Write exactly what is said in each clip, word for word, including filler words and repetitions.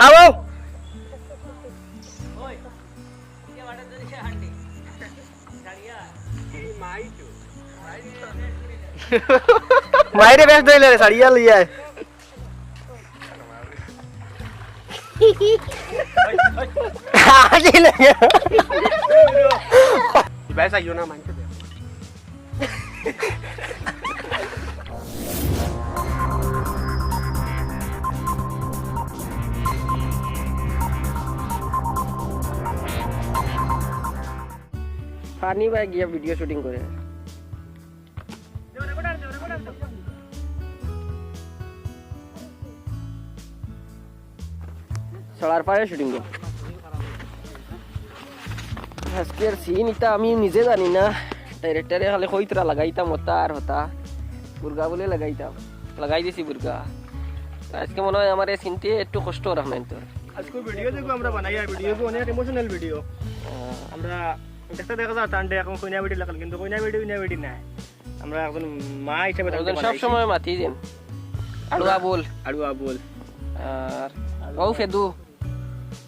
আও। মাইরে বেশ দইলে রে, ছাড়িয়া লইয়া আয়। আজি লাগে। ভাই, চাইও না, মানতে দে। ফানি ভাই গিয়া ভিডিও শুটিং করে। ছড়ার পারে শুটিং। আজকের সিন ইতা আমি নিজে জানি না, ডাইরেক্টরে খালি কইতরা লাগাইতাম হতা আর হতা, বুর্গা বলে লাগাইতাম, লাগাই দিছি বুর্গা। আজকে মনে হয় আমার এই সিনটি একটু কষ্ট রাখবেন তোর। আজকে ভিডিও দেখো আমরা বানাই, আর ভিডিও অনেক ইমোশনাল ভিডিও। আমরা দেখতে দেখা যায় তান্ডে এখন কইনা বেটি লাগাল, কিন্তু কইনা বেটি, কইনা বেটি নাই। আমরা একজন মা হিসেবে তান্ডে ওজন সব বানাইছি। সময় মাতি দিন। আড়ুয়া বল। আড়ুয়া বল। আর ও ফেদু।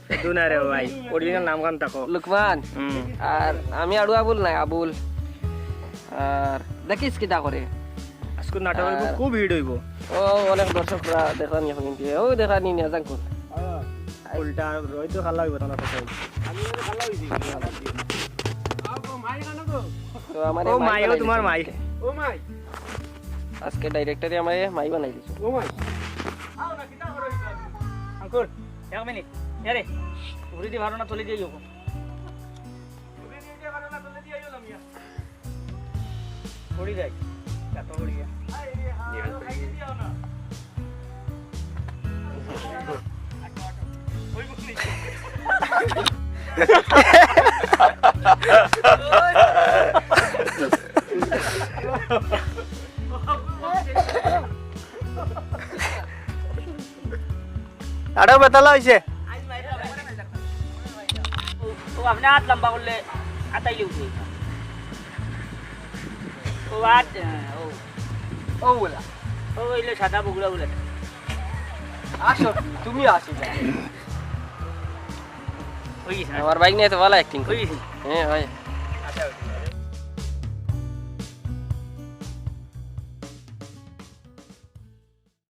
ফেদু না রে ভাই, অরিজিনাল নাম খান থাকো। লুকমান। হুম। আর আমি আড়ুয়া বল নাই, আবুল। আর দেখিস কিতা করে। আজকে নাটক হইব, আর খুব হিট হইব। ও, অনেক দর্শকরা দেখা নিয়ে এখন কিন্তু। ও দেখা নিয়ে নিয়ে যান কোন। উল্টা আর রোহিত তো খাল্লা হইব, তোমার কথা হইব। আমি ওরে খাল্লা হইছি। তো আমার ও এই মাই, ও বানাই তোমার দিছে। মাই। ও মাই। আজকে ডাইরেক্টরে আমারে মাই বানাই দিছে। ও মাই। আও না, কিতা করো ইটা? আঙ্কুল, এক মিনিট। এরে, ঘুরি দি ভালো না, চলে যাই ওখানে। ঘুরি দি ভালো না, চলে যাই ওখানে। পড়ি যাই, এত পড়ি যায়। আরো বেতালা হইছে। ও, আপনি হাত লম্বা করলে আতাইলে উঠে। ও, আর, ও। ও, বলা। ও, হইলে সাদা বগুড়া বলে। আসো, তুমি আসো। হয়ে গেছে না? আমার বাইক নিয়ে তো ভালো অ্যাক্টিং হয়ে গেছে। হ্যাঁ, ভাই। আচ্ছা, ওকে।